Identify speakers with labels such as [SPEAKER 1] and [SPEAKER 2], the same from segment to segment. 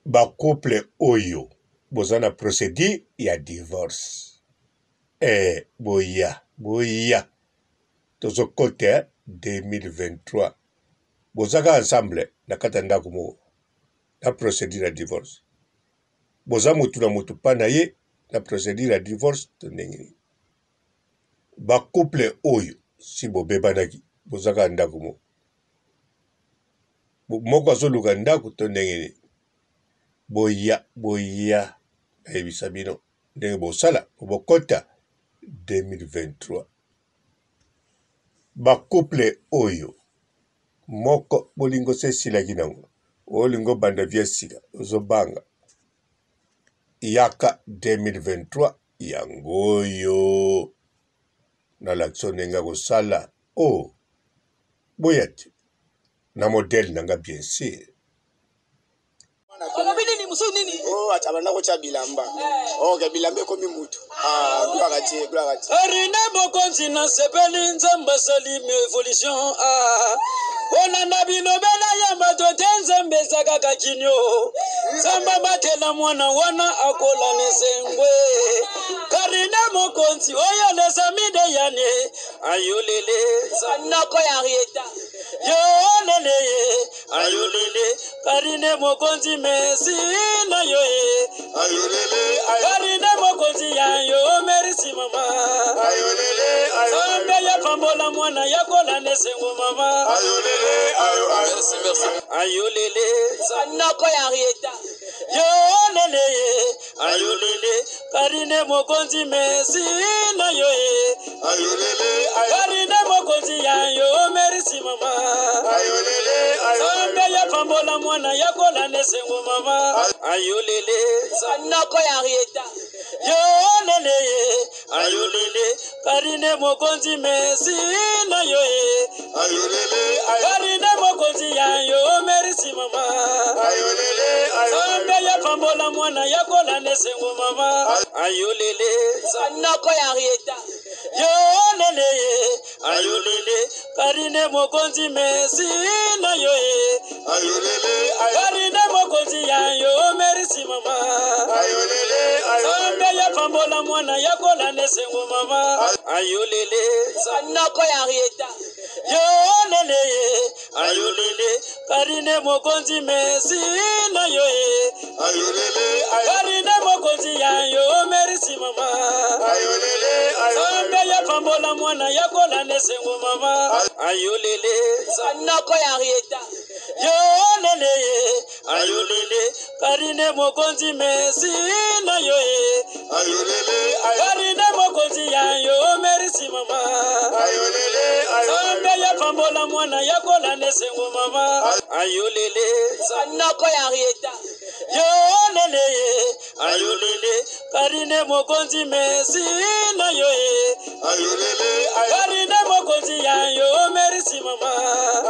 [SPEAKER 1] Ba couple oyo boza na procedure ya divorce eh boya boya tozo kota 2023 boza kaka ensemble na kati ya ndako moko na procedure ya divorce boza mutu na mutu pa na ye na procedure ya divorce to ndenge nini ba couple oyo si bobebanaki boza kaka ndako moko moko azoluka ndako to ndenge nini boya boya nayebisa bino ndenge bosala po bokota 2023 ba couple oyo moko bolingo se esilaki nango olingo obanda vie sika ozobanga yaka 2023 yango oyo nalakisa ndenge ya kosala o oh, boya te na modèle na nga bien sûr.
[SPEAKER 2] Olobi nini mosusu nini?
[SPEAKER 3] Oh, ata banda kotya bilamba. Eh. Oh, ke bilamba ekomi mutu. Ah, gloire à Dieu, gloire à Dieu.
[SPEAKER 2] Arine mokonzi na sepeli nzambe asali evolution ah. Olanda bilobela ya bato te nzambe eza kaka kinio nzambe abatela mwana wana akola na esengwe karine mokonzi oyo lesamide yane ayolele noko ya Henrietta yolele ye ayolele karine mokonzi mesi na yo ye
[SPEAKER 3] ayolele
[SPEAKER 2] karine mokonzi ya yo merisi mama
[SPEAKER 3] ayolele
[SPEAKER 2] nzambe ya pambola mwana ya kola na esengo mama
[SPEAKER 3] ayolele ayo
[SPEAKER 2] merci merci ayolele noko ya Henrietta yolele ye ayolele karine mokonzi mesi na yo ye
[SPEAKER 3] ayolele
[SPEAKER 2] karine mokonzi ya yo merisi mama
[SPEAKER 3] ayolele
[SPEAKER 2] nzambe ya pambola mwana ya kola na esengo mama ayolele noko ya Henrietta yolele ye ayolele karine mokonzi mesi na yo ye
[SPEAKER 3] ayolele
[SPEAKER 2] karine mokonzi ya yo merisi mama
[SPEAKER 3] ayolele
[SPEAKER 2] nzambe ya pambola mwana ya kola na esengo mama ayolele noko ya Henrietta yolele ye ayolele karine mokonzi mesi na yo ye
[SPEAKER 3] ayolele
[SPEAKER 2] karine mokonzi ya yo merisi mama
[SPEAKER 3] ayolele
[SPEAKER 2] nzambe ya pambola mwana ya kola na esengo mama ayolele noko ya Henrietta yolele ye ayolele karine mokonzi mesi na yo ye
[SPEAKER 3] ayolele
[SPEAKER 2] karine mokonzi ya yo merisi mama
[SPEAKER 3] ayolele
[SPEAKER 2] nzambe ya pambola mwana ya kola na esengo mama ayolele noko ya Henrietta yolele ye ayolele karine mokonzi mesi na yo ye
[SPEAKER 3] ayolele
[SPEAKER 2] karine mokonzi ya yo merisi mama
[SPEAKER 3] ayolele
[SPEAKER 2] nzambe ya pambola mwana ya kola na esengo mama ayolele noko ya Henrietta yolele ye ayolele karine mokonzi mesi na yo ye
[SPEAKER 3] ayolele
[SPEAKER 2] karine mokonzi ya yo merisi mama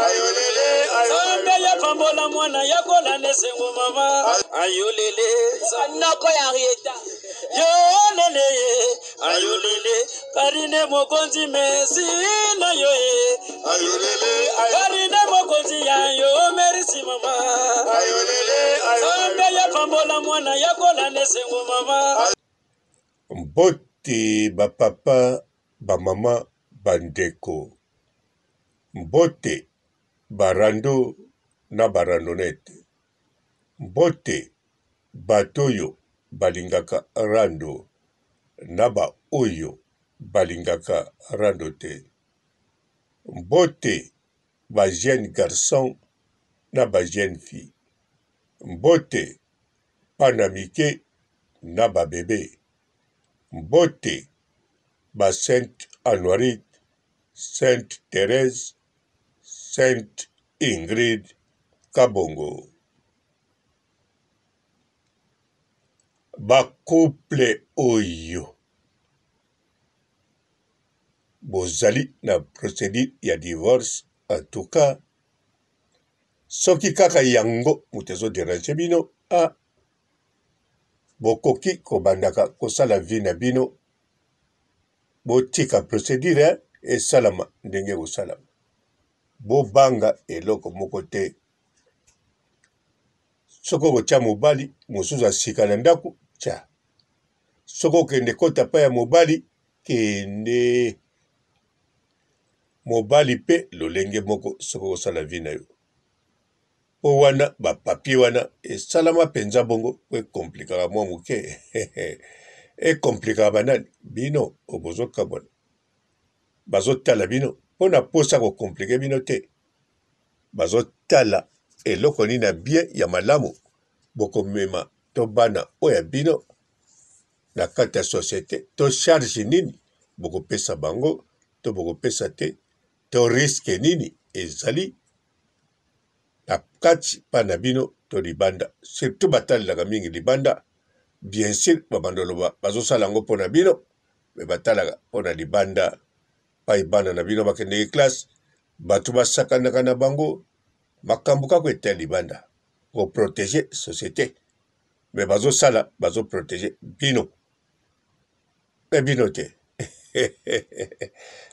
[SPEAKER 3] ayolele
[SPEAKER 2] nzambe ya pambola mwana ya kola na esengo mama ayolele noko ya Henrietta yolele ye ayolele karine mokonzi mesi na yo ye
[SPEAKER 3] ayolele
[SPEAKER 2] karine mokonzi ya yo merisi mama
[SPEAKER 3] ayolele
[SPEAKER 2] nzambe ya pambola mwana ya kola na esengo mama
[SPEAKER 1] Mbote ba papa, ba mama, ba ndeko. Mbote ba rando na ba randonnette. Mbote bato oyo balingaka rando na ba oyo balingaka rando te. Mbote ba jeunes garçons na ba jeunes filles. Mbote bana mike na ba bebe. Mbote ba Sainte Anuarite, Sainte Therèse, Sainte Ingrid Kabongo. Ba couple oyo bozali na procedure ya divorce en tout cas soki kaka yango moto ezo deranger bino ah bokoki kobandaka kosala vie na bino botika procedure esalama ndenge ekosalama bobanga eloko moko te. Soki okotya mobali mosusu ya sika na ndako, tya. Soki okende kota epai ya mobali, kende. Mobali mpe lolenge moko soki okosala vie na yo. Mpo wana ba papier wana esalama mpenza bongo mpo ekomplikaka mwa moke. Ekomplikaka banani? Bino oyo bozokabwana. Bazotala bino mpo na mposa kokomplike bino te. Bazotala eloko nini ya bien ya malamu bokomema to bana oyo ya bino na kati ya societe to charge nini bokopesa bango to bokopesa te to risque nini ezali na kati pa na bino to libanda surtout batalelaka mingi libanda bien sur babanda oloba bazosala yango mpo na bino me batalaka mpo na libanda pai bana na bino bakendeki classe bato basakanaka na bango makambo kaka etali libanda koprotege société me bazosala bazoprotege bino me bino te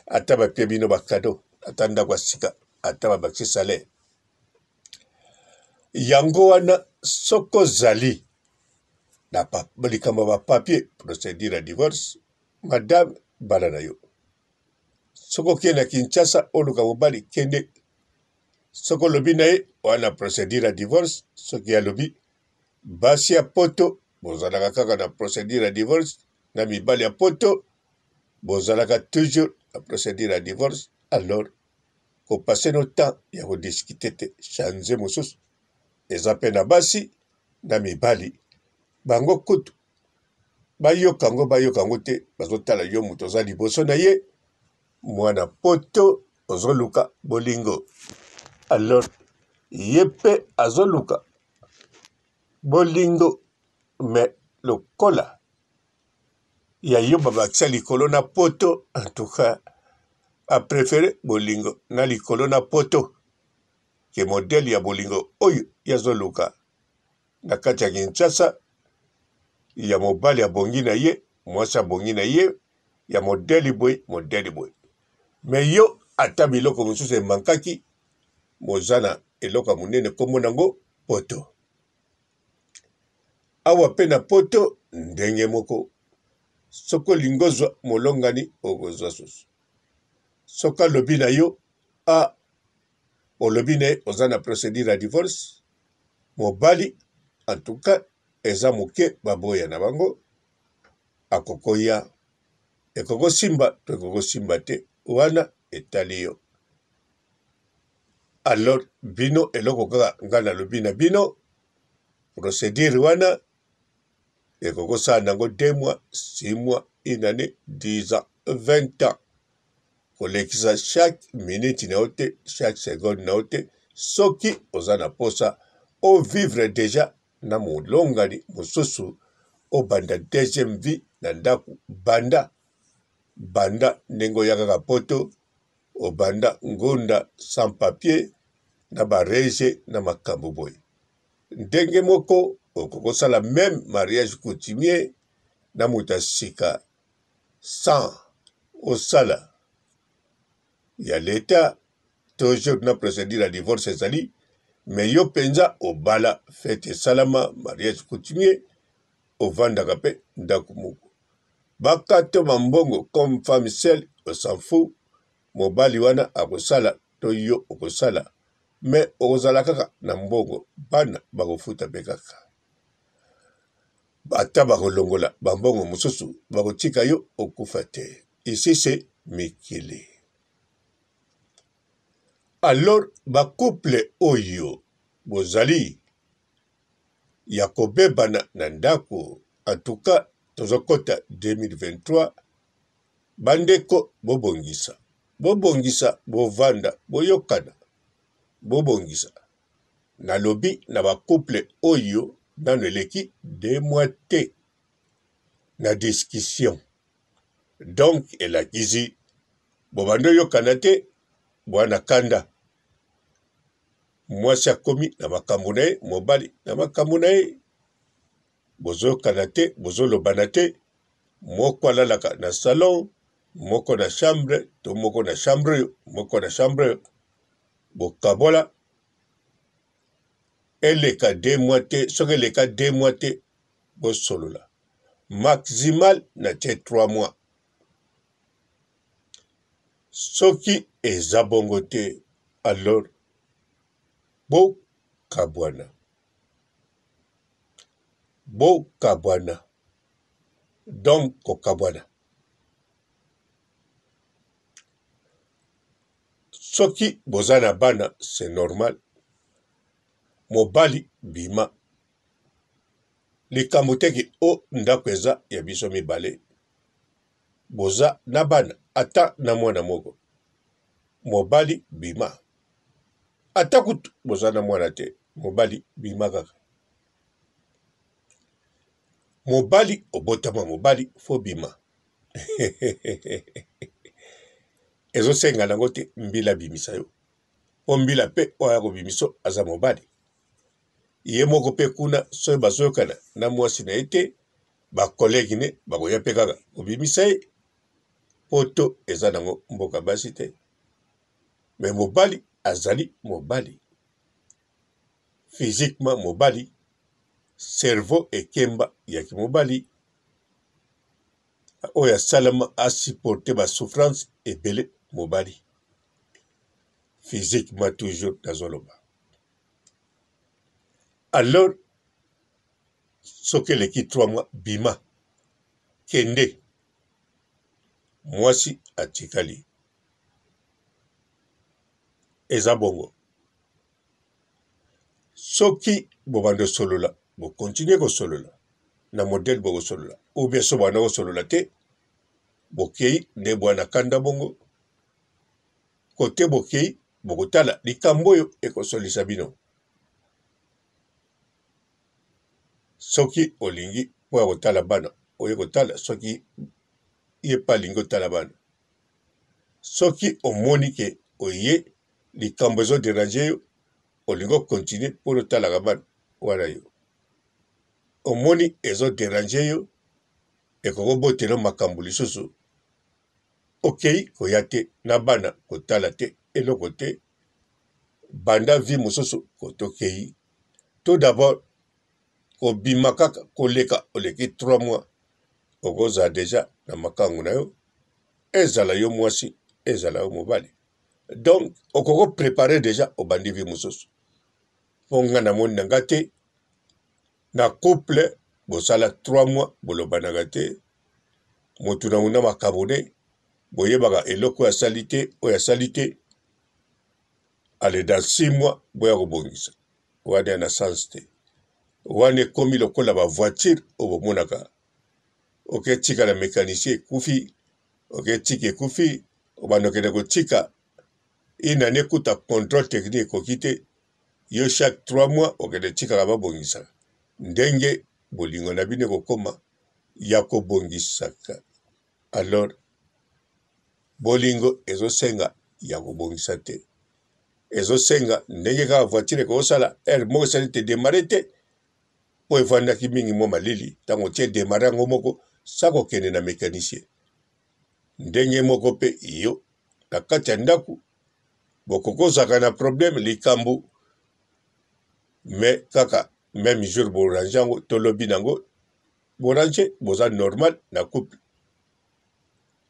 [SPEAKER 1] ata bapie bino bakado ata ndako ya sika ata babakisi salaire yango wana soki ozali na likambo ya bapapier procédure ya divorce madame bala na yo soki okei na kinshasa oluka mobali kende soki olobi na ye wana procédure ya divorce soki alobi basi ya poto bozalaka kaka na procédure ya divorce na mibali ya poto bozalaka toujours na procédure ya divorce alors kopase no temps ya kodiskute te change mosusu eza mpe na basi na mibali bango kutu bayoka yango bayoka yango te bazotala yo moto oza liboso na ye mwana poto ozoluka bolingo alors ye mpe azoluka bolingo me lokola ya yo babakisa likolo na poto en tout cas aprefere bolingo na likolo na poto ke modele ya bolingo oyo ye azoluka na kati ya Kinshasa ya mobali abongi na ye mwasi abongi na ye ya modele boye modele boye me yo ata biloko mosusu emankaki moza na eloko ya monene nkombo nango poto awa mpe na poto ndenge moko soki olingi ozwa molongani okozwa susu soki alobi na yo a olobi na ye oza na procédure ya divorce mobali en tout cas eza moke baboya na bango akokoya ekokosimba to ekokosimba te wana etali yo alors bino eloko kaka ngai nalobi na bino procédure wana ekokosala nango 2 mois 6 mois une année 10 ans 20 ans kolekisa chaque minute na yo te chaque seconde na yo te soki oza na posa ovivre deja na molongani mosusu obanda deuxième vie na ndako banda banda ndenge oya kaka poto obanda ngunda sans papier na barege na makambo boye ndenge moko okoki kosala meme mariage coutumier na moto ya sika sans osala ya leta toujours na procédure ya divorce ezali me yo mpenza obala fete esalama mariage coutumier ovandaka mpe ndako moko bakato bambongo comme femme seule on fou mobali wana akosala to yo okosala me okozala kaka na mbongo bana bakofuta mpe kaka ata bakolongola bambongo mosusu bakotika yo okufa te ici se mikili alors bacouple oyo bozali ya kobebana na ndako en tout cas tozokota 2023 bandeko bobongisa bobongisa bovanda boyokana bobongisa Nalobi na ba couple oyo nanu eleki deux mois te na discussion donc elakisi bobandi oyokana te bwana kanda mwasi akomi na makambo na ye mobali na makambo na ye bozoyokana te bozolobana te moko alalaka na salon moko na chambre to moko na chambre oyo moko na chambre oyo bokabola. Eleka 2 mois te, soki eleka 2 mois te, bosolola. Maximal na tie 3 mois. Soki eza bongo te, alors bokabwana. Bokabwana. Donc kokabwana. Soki boza na bana c'est normal. Mobali bima. Likambo te ke o oh, ndako eza ya biso mibale. Boza na bana ata na mwana moko. Mobali bima. Ata kutu boza na mwana te, mobali bima kaka. Mobali obotama mobali fo bima. Ezosenga nango te mbila abimisa yo. Po mbila pe oyo aya kobimiso aza mobali. Ye moko pe kuna soki bazoyokana na mwasi na ye te, ba collègues ne bakoya pe kaka kobimisa ye. Poto eza nango mboka basi te. Mais mobali azali mobali. Physiquement mobali, cerveau ekemba ya kimobali oyo asalama a supporter ba souffrance ebele mobali. Physiquement toujours nazoloba. Alors soki eleki 3 mois bima kende mwasi atikali eza bongo soki bobanda osolola bokontinue kosolola na modele bokosolola ou bien so banda kosolola te bokei nde bwana kanda bongo kote bokei bokotala likambo oyo ekosolisa bino soki olingi mpo ya kotala bana oye kotala soki ye mpe alingi otala bana soki omoni ke oye likambo ezo derange yo olingi okontinue mpo otalaka bana wana yo omoni ezo derange yo ekoki obotela makambo lisusu okei koya te na bana kotala te eloko te banda vie mosusu kotokei tout d'abord kobima kaka koleka oleki 3 mois okozala deja na makangu na yo ezala yo mwasi ezala yo mobali donc okoko prepare deja obandi vie mosusu mpo nga namoni na nga te na couple bosala 3 mois bolobanaka te motu na mona makambo ne boyebaka eloko oyo asali te oyo asali te ale dans 6 mois boya kobongisa wana ya na sens te wana ekomi lokola ba voiture oyo bomonaka oketika na mecanicien ekufi oketika ekufi obanda okende kotika une année kuta contrôle technique ekoki te yo chaque 3 mois okende tikaka babongisaka ndenge bolingo na bino ekokoma ya kobongisaka alors bolingo ezosenga ya kobongisa te ezosenga ndenge kaka voiture ekosala heure moko esali te demare te mpo efandaki mingi mwa malili ntango otie demare yango moko sa kokende na mecanicien ndenge moko mpe yo na kati ya ndako bokokozaka na problème likambo me kaka meme jour borange yango tolobi nango borange boza normal na couple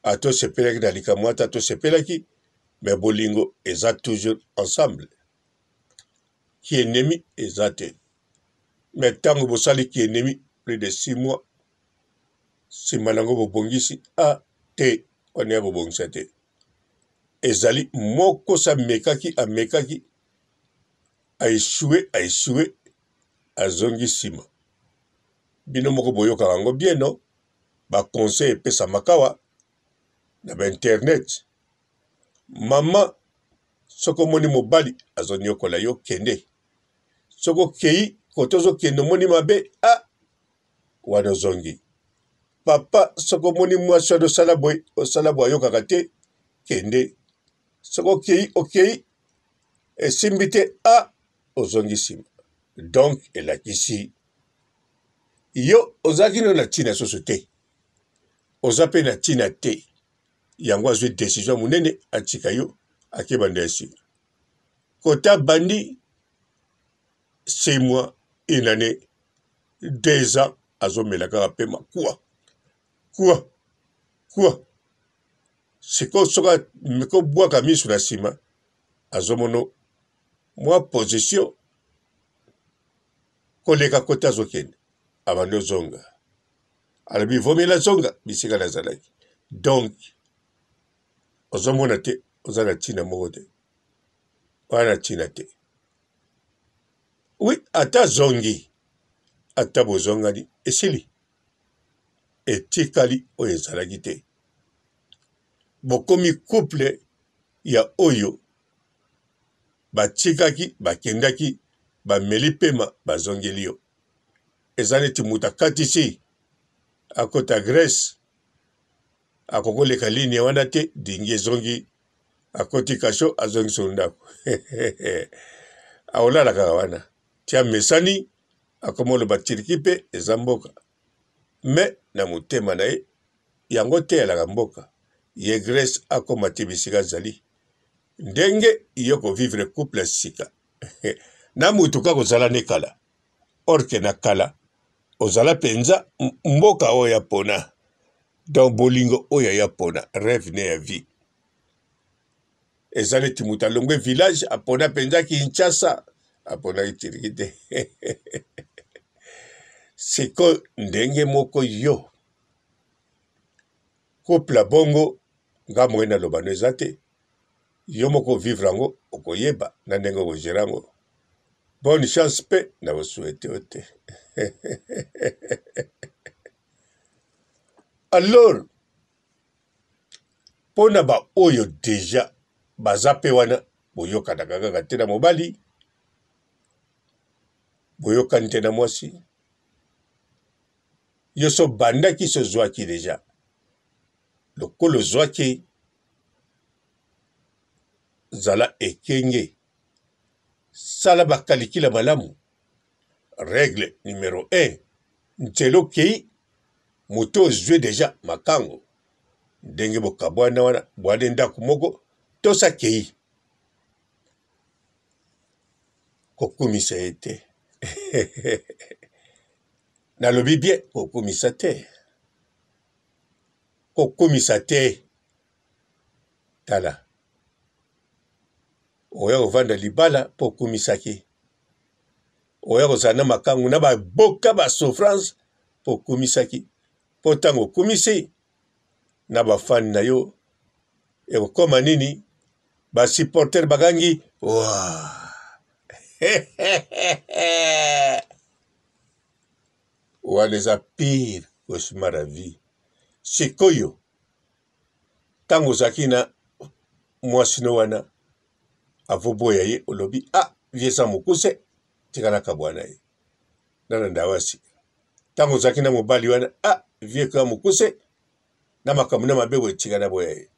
[SPEAKER 1] ata osepelaki na likambo ata tosepelaki me bolingo eza toujours ensemble ki ennemi eza te me ntango bosali ki ennemi plus de 6 mois nsima na yango bobongisi a te wana ya kobongisa te ezali moko sa amekaki amekaki aechoue aechoue azongi nsima bino moko boyokaka yango bien no ba conseil epesamaka awa na ba internet mama soki omoni mobali azoniokola yo kende soki okei kote ozokende omoni mabe a ah, wana ozongi papa soki omoni mwasi wana osala boye osala boye ayokaka te kende soki okei okei esimbi te a ah, ozongi nsima donc elakisi yo ozalaki no na ntina susu te oza mpe na ntina te yango azwi decision monene atika yo akebanda ya sika kota bandi 6 mois, une année, 2 ans, azomela kaka pema kuwa kuwa kuwa. Sikoyo soki amikobwaka miso na nsima, azomono mwa position koleka kote azokende, abandi ozonga, alobi vomela zonga bisika nazalaki. Donc ozomona te, oza na ntina moko te, oza na ntina te. Wi, ata azongi, ata bozongani, esili, etikali oyo ezalaki te. Bokomi couple ya oyo batikaki, bakendaki, bameli pema, bazongeli yo. Eza neti moto akatisi akota Grèce, akokoleka ligne wana te, dingi ezongi, akoti kasho, azongi so ndako akolala kaka wana ti amesani, akoma oloba Turquie mpe eza mboka, me na motema na ye yango te alaka mboka ye Grèce, akoma te bisika azali. Ndenge yo kovivre couple ya sika na mutu kaka ozala ne kala, orke na kala ozala mpenza mboka oyo ya pona, donc bolingo oyo ya pona, rêve ne ya vie. Eza neti moto alongwe village, apona mpenza Kinshasa, aponaki Turki te. Sikoyo ndenge moko yo couple ya bongo, nga moye naloba no eza te, yo moko vivre yango, okoyeba na ndenge okogere yango. Bonne chance mpe na kosuete yo te. Alors mpo na baoyo deja baza mpe wana, boyokanaka kaka te na mobali, boyokani te na mwasi, yo so bandaki so ozwaki deja, lokola ozwaki, zala ekenge, sala bakalikila malamu. Règle numero 1, nzela okei moto ozwi deja makango, ndenge bokabwana wana, bwade ndako moko tosa kei, kokumisa ye te. Nalobi bien, kokumisa te, kokumisa te. Tala, oya kovanda libala mpo okumisaki, oya kozala na makangu na baboka ba souffrance mpo okumisaki, mpo ntango okumisi na bafani na yo ekokoma nini? Basupporter bagangi wa wana eza pire cauchemar ya vie. Sikoyo ntango ozalaki na mwasi no wana, avoboya ye, olobi ah, vie eza mokuse, tika nakabwa na ye, nalanda awa sika. Ntango ozalaki na mobali wana, ah, vie ekoya mokuse na makambo na mabe boye, tika na boya ye.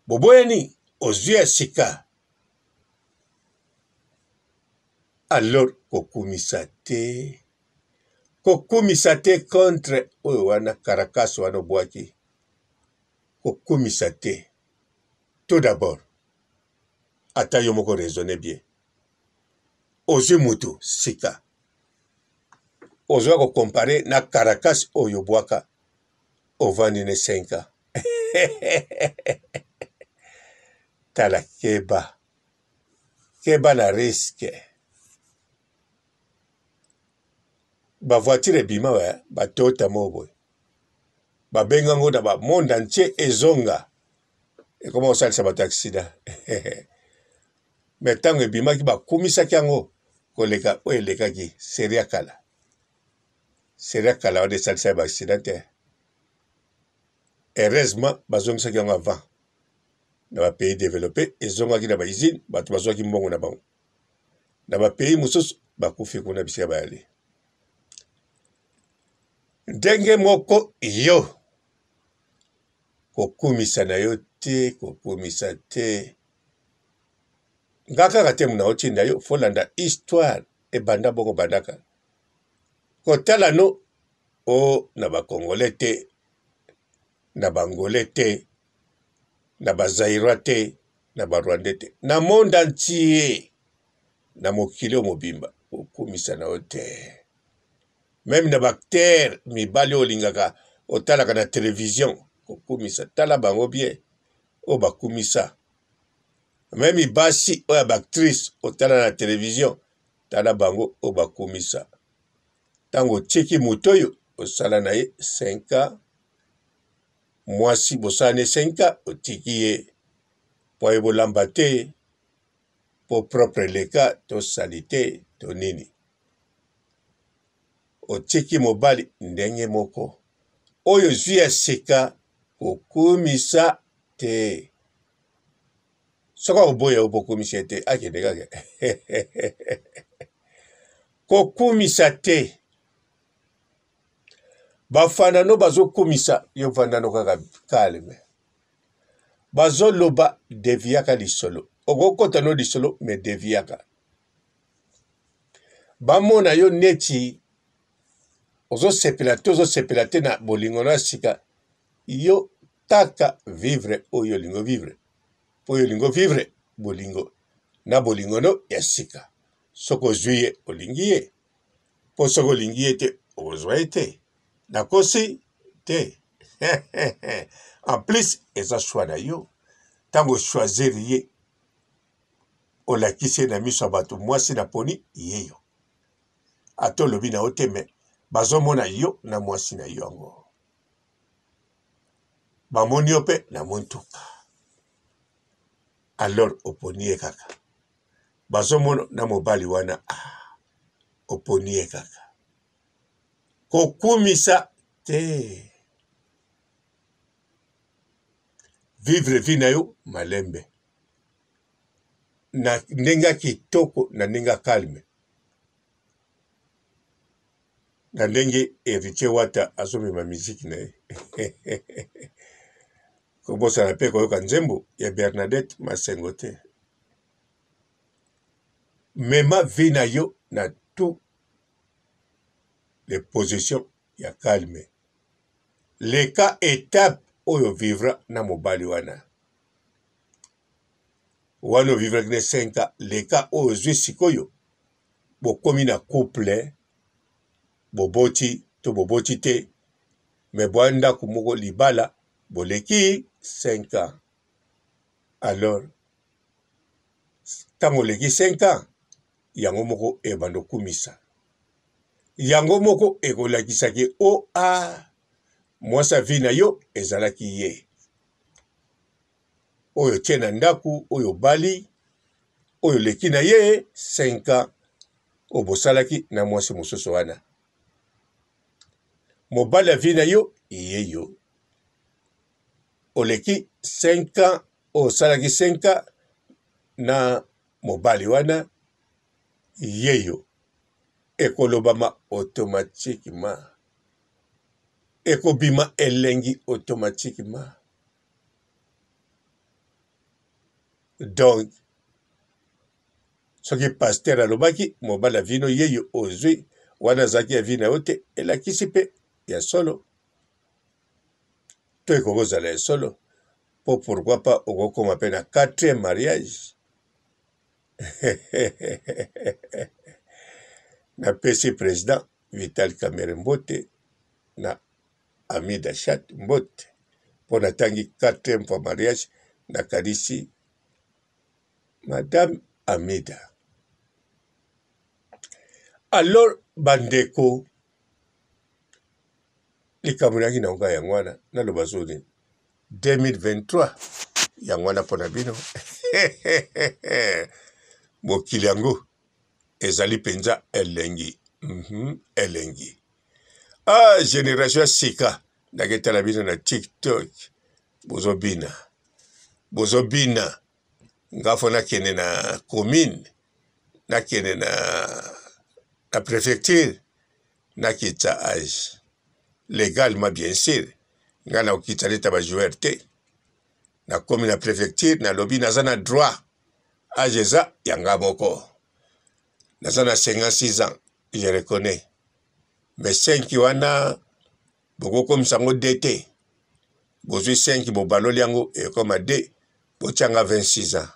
[SPEAKER 1] Boboyani, ozwi ya sika. Alors kokumisa te, kokumisa te contre oyo wana caracas wana obwaki, kokumisa te. Tout d'abord, ata yo moko raisonne bien, ozwi mutu sika, ozwa kocompare na caracas oyo obwaka, ovandi ne 5 ans. Tala, keba, keba na risque. Bavoiture ebima batota moko boye, babenga yango na ba monde entier, ezonga ekoma kosalisa bato accident. Me ntango ebimaki, bakumisaki yango koleka oyo elekaki seri ya kala. Seri ya kala wana esalisaki ba accident te. Heureusement bazongisaki yango avant na ba pays développé, ezongaki na ba usine, bato bazwaki mbongo na bango. Na ba pays mosusu bakufi kuna bisika bayali. Ndenge moko yo kokumisa na yo te, kokumisa te nga kaka te muna otinda yo folanda histoire ebanda bongo bandaka kotala no o na ba congolais te, na ba angolais te, na ba zairois te, na ba rwandais te, na monde entier, na mokili oyo mobimba. Kokumisa na yo te. Meme na ba acteurs mibali oyo olingaka otalaka na television, kokumisa tala bango bien oyo bakumisa. Meme basi oyo ya ba actrice otala na television, tala bango oyo bakumisa. Ntango otiki moto oyo osala na ye 5 ans, mwasi bosala na ye 5 ans, otiki ye mpo aye bolamba te, mpo propre eleka to salite to nini. Otiki mobali ndenge moko oyo ozwi ya sika kokumisa te. Soki akoboya yo bokumisa ye te, akende kaka. Kokumisa te. Bafanano bazokumisa yo, vandano kaka calme. Bazoloba deviaka lisolo. Okokota no lisolo mais deviaka. Bamona yo neti ozosepela te ozosepela te na bolingo na sika yo kaka vivre oyo olingo vivre mpo oyo olingo vivre bolingo na bolingo no ya sika soki ozwi ye olingi ye mpo soki olingi ye te okozwa ye te nakosi te en plus eza choix na yo ntango ochoisir ye olakisi ye na miso ya bato mwasi na poni yeyo ata olobi na yo te me bazomona yo na mwasi na yo yango bamoni yo mpe na montuka alors oponi ye kaka bazomona na mobali wana ah, oponi ye kaka kokumisa te vivre vie na yo malembe na ndenge ya kitoko na ndenge ya calme na ndenge Heritier Wata azomema miziki na ye kobosana mpe koyoka nzembo ya Bernadette Masengo te mema vie na yo na tout les positions ya calme leka etape oyo vivra na mobali wana wana ovivraki na 5 ans leka oyo ozwi sikoyo bokomi na couple boboti to boboti te me bwa ndako moko libala boleki 5 ans alors ntango oleki 5 ans yango moko ebanda okumisa yango moko ekolakisa ke o oh, a ah, mwasi ya vie na yo ezalaki ye oyo otie na ndako oyo obali oyo oleki na ye 5 ans oyo bosalaki na mwasi mosusu wana mobali ya vie na yo ye yo oleki 5 ans oyo osalaki 5 ans na mobali wana yeyo ekolobama automatiquement ekobima elengi automatiquement donc soki pasteur alobaki mobali ya vino yeyo ozwi wana azalaki ya vi na yo te elakisi mpe ya solo to ekoki kozala ya solo mpo pourquoi pas okokoma mpe na quatrième mariage napesi président vital kamere mbote na amida chat mbote mpo natangi quatrième fois mariage nakanisi madame amida alors bandeko likambo nayaki na yango yango wana naloba zo nini 2023 yango wana mpo na bino mokili yango ezali mpenza elengi mm -hmm, elengi ah generation ya sika naketala bino na tiktok bozobina bozobina nga fo nakende na commune nakende na, na prefecture nakitisa age legalement bien sur ngai nakokitisa neta ba joueur te nakomi na prefecture nalobi naza na droit age eza ya nga moko naza na 56 ans je reconnais mais 5 wana bokokomisa yango d te bozwi 5 bobaloli yango ekoma d botyanga 26 ans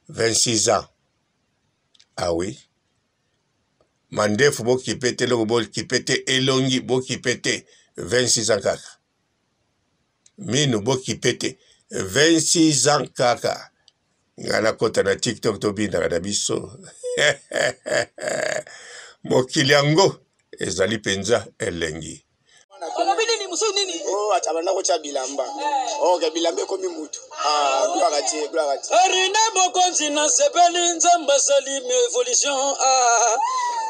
[SPEAKER 1] 26 ans ah oui. Mandefu bokipe te, eloko bokipe te, elongi bokipe te, 26 ans kaka. Minu bokipe te, 26 ans kaka. Ngai nakota na TikTok tobindaka na biso. Mokili yango ezali mpenza elengi.
[SPEAKER 2] Olobi nini mosusu nini?
[SPEAKER 3] Oh, ata banda kotya bilamba. Eh. Oh, ke bilamba ekomi mutu. Ah, gloire à Dieu, gloire à Dieu.
[SPEAKER 2] Arine mokonzi na sepeli nzambe asali evolution ah.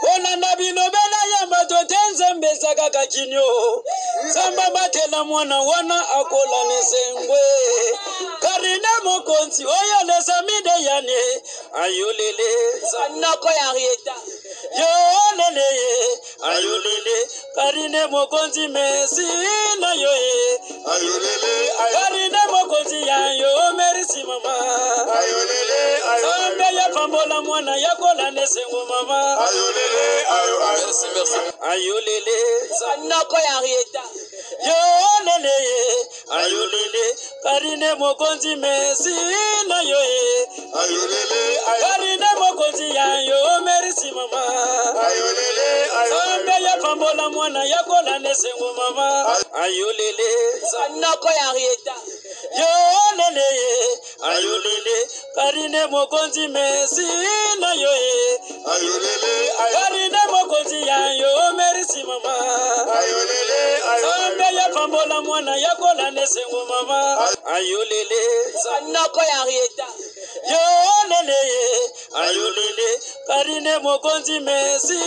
[SPEAKER 2] Kolanda bilobela ya bato te nzambe eza kaka kinio nzambe abatela mwana wana akola na esengwe karine mokonzi oyo lesamide yane ayolele noko ya rieta yolele ayolele karine mokonzi mesi na yo ye
[SPEAKER 3] ayolele
[SPEAKER 2] karine mokonzi ya yo merisi mama
[SPEAKER 3] ayolele
[SPEAKER 2] nzambe ya pambola mwana ya kolanda esengo mama
[SPEAKER 3] ayolele ayo merci merci
[SPEAKER 2] ayolele noko ya rieta yolele ye ayolele karine mokonzi mesi na yo ye
[SPEAKER 3] ayolele
[SPEAKER 2] karine mokonzi ya yo merisi mama
[SPEAKER 3] ayolele
[SPEAKER 2] nzambe ya pambola mwana ya kolanda esengo mama ayolele noko ya rieta yolele ye ayolele karine mokonzi mesi na yo ye
[SPEAKER 3] ayolele
[SPEAKER 2] karine mokonzi ya yo merisi mama
[SPEAKER 3] ayolele
[SPEAKER 2] nzambe ya pambola mwana ya kolanda esengo mama ayolele noko ya rieta yolele ye ayolele karine mokonzi mesi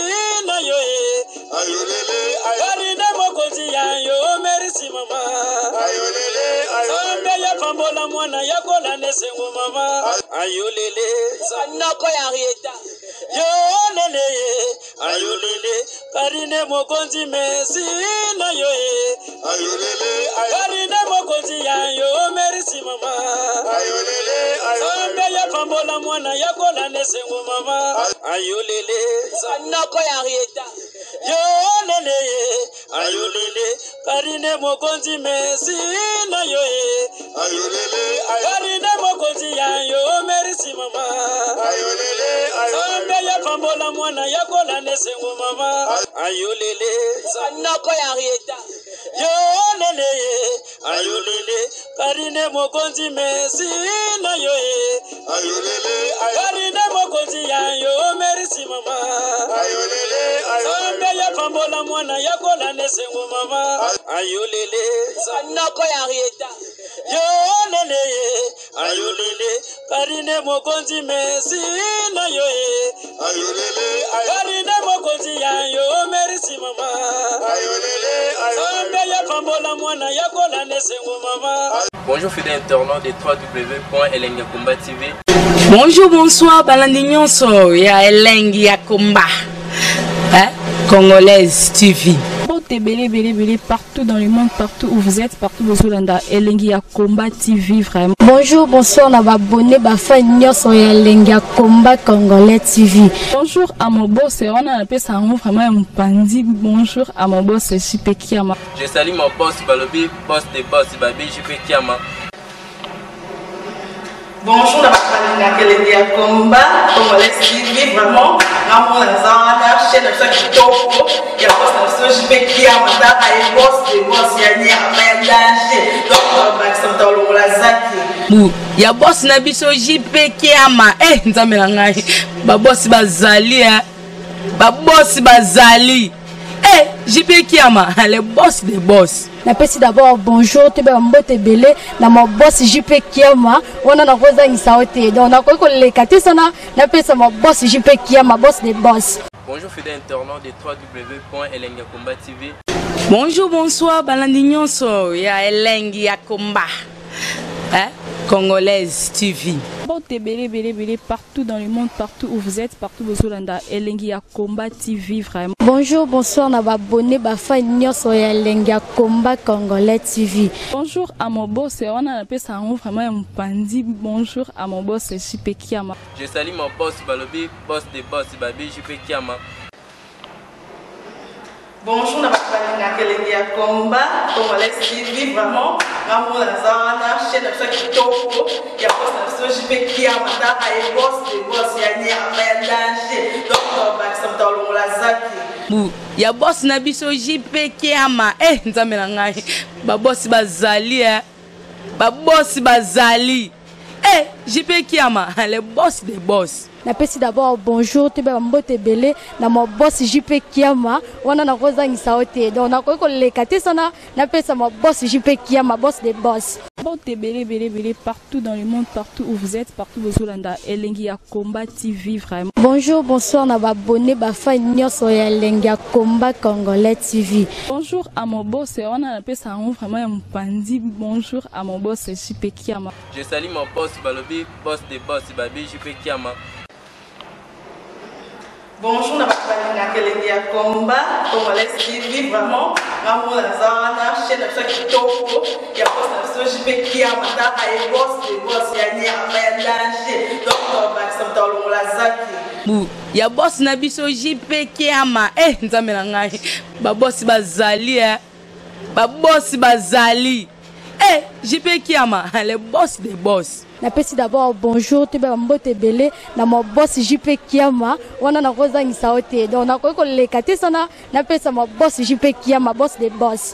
[SPEAKER 2] na yo ye
[SPEAKER 3] ayolele
[SPEAKER 2] karine mokonzi ya yo merisi mama
[SPEAKER 3] ayolele
[SPEAKER 2] nzambe ya pambola mwana ya kolanda esengo mama ayolele noko ya rieta yolele ye ayolele karine mokonzi mesi na yo ye
[SPEAKER 3] ayolele
[SPEAKER 2] karine mokonzi ya yo merisi mama
[SPEAKER 3] ayolele
[SPEAKER 2] nzambe ya pambola mwana ya kolanda esengo mama ayolele noko ya rieta yolele ye ayolele karine mokonzi mesi na yo ye
[SPEAKER 3] ayolele
[SPEAKER 2] karine mokonzi ya yo merisi mama
[SPEAKER 3] ayolele
[SPEAKER 2] nzambe ya pambola mwana ya kolanda esengo mama ayolele noko ya rieta yolele ye ayolele karine mokonzi mesi na yo ye
[SPEAKER 3] ayolele
[SPEAKER 2] karine mokonzi ya yo merisi mama
[SPEAKER 3] ayolele
[SPEAKER 2] nzambe ya pambola mwana ya kolanda esengo mama ayolele noko ya rieta yolele ye ayolele karine mokonzi mesi na yo ye
[SPEAKER 3] ayolele
[SPEAKER 2] karine mokonzi ya yo merisi mama
[SPEAKER 3] ayolele
[SPEAKER 2] nzambe ya pambola mwana ya kolanda esengo mama.
[SPEAKER 4] Bonjour fidèles internautes de www.elengakomba TV.
[SPEAKER 5] Bonjour, bonsoir, balandi nyonso ya elengi ya komba. Hein? Congolaise TV.
[SPEAKER 6] Mbote ebele ebele ebele partout dans le monde, partout où vous êtes, partout bozolanda elengi ya combat TV vraiment.
[SPEAKER 7] Bonjour, bonsoir na ba abonné ba fan nyonso ya elengi ya combat congolais TV.
[SPEAKER 6] Bonjour à mon boss, wana napesa yango vraiment ya mopanzi. Bonjour à mon boss JP Kiama.
[SPEAKER 4] Je salue mon boss Balobi, boss des boss Babi JP Kiama.
[SPEAKER 8] Bonjour na bato balingaka elengi ya combat congolais TV vraiment ngamona naza wana chaîne na biso ya kitoko ya boss na biso JP Kiama tala ye boss de boss ya nyama ya danger donc bakisa moto alongola zaki
[SPEAKER 5] Bu ya boss na biso JP Kiama eh nzambe na ngai ba boss bazali eh ba boss bazali eh JP Kiama le boss des boss.
[SPEAKER 7] Napesi d'abord bonjour toyeba mbote ebele na ma boss JP Kiama wana nakozangisa yo te donc nakoki koleka te sana napesa ma boss JP Kiama boss des boss.
[SPEAKER 4] Bonjour fidèles internautes de www.elengakomba TV.
[SPEAKER 5] Bonjour, bonsoir, balandi nyonso ya elengi ya komba. Hein? Congolaise TV.
[SPEAKER 6] Mbote ebele ebele ebele partout dans le monde, partout où vous êtes, partout bozolanda elengi ya combat TV vraiment.
[SPEAKER 7] Bonjour, bonsoir na ba abonné ba fan nyonso ya elengi ya combat congolais TV.
[SPEAKER 6] Bonjour à mon boss, wana napesa yango vraiment ya mopanzi. Bonjour à mon boss JP Kiama.
[SPEAKER 4] Je salue mon boss Balobi, boss des boss Babi JP Kiama.
[SPEAKER 8] Bonjour na bato Balingaka elengi ya combat congolais TV, vraiment nga mona naza wana, chaîne na biso ya kitoko ya boss na biso JP Kiama, taka ye boss de boss ya nyama ya danger, donc tobakisa moto alongola zaki
[SPEAKER 5] bu ya boss na biso JP Kiama. Eh, nzambe na ngai, babosi bazali, eh. Babosi bazali, eh, JP Kiama, le boss des boss.
[SPEAKER 7] Napesi d'abord bonjour, toyeba bambote ebele na ma boss JP Kiama. Wana nakozangisa yo te, donc nakoki koleka te sana napesa ma boss JP Kiama, boss de boss.
[SPEAKER 6] Mbote ebele ebele ebele partout dans le monde, partout où vous êtes, partout bozolanda Elengi ya Combat TV vraiment.
[SPEAKER 7] Bonjour, bonsoir na baabonnés, bafans nyonso ya Elengi ya Combat Congolais TV.
[SPEAKER 6] Bonjour à mon boss, wana napesa yango vraiment ya mopanzi. Bonjour à mon boss JP Kiama.
[SPEAKER 4] Je salue mon boss, balobi boss de boss, babi JP Kiama.
[SPEAKER 8] Bonjour na bato balingaka elengi ya combat congolais TV, vraiment nga mona naza wana, chaîne na biso ya kitoko ya boss na biso JP Kiama, taka ye boss de boss ya nyama ya danger, donc tobakisa moto alongola zaki
[SPEAKER 5] bu ya boss na biso JP Kiama. Eh, nzambe na ngai, babosi bazali, eh. Babosi bazali, eh, JP Kiama, le boss des boss.
[SPEAKER 7] Napesi d'abord bonjour, toyeba bambote ebele na ma boss JP Kiama. Wana nakozangisa yo te, donc nakoki koleka te sana napesa ma boss JP Kiama, boss de boss.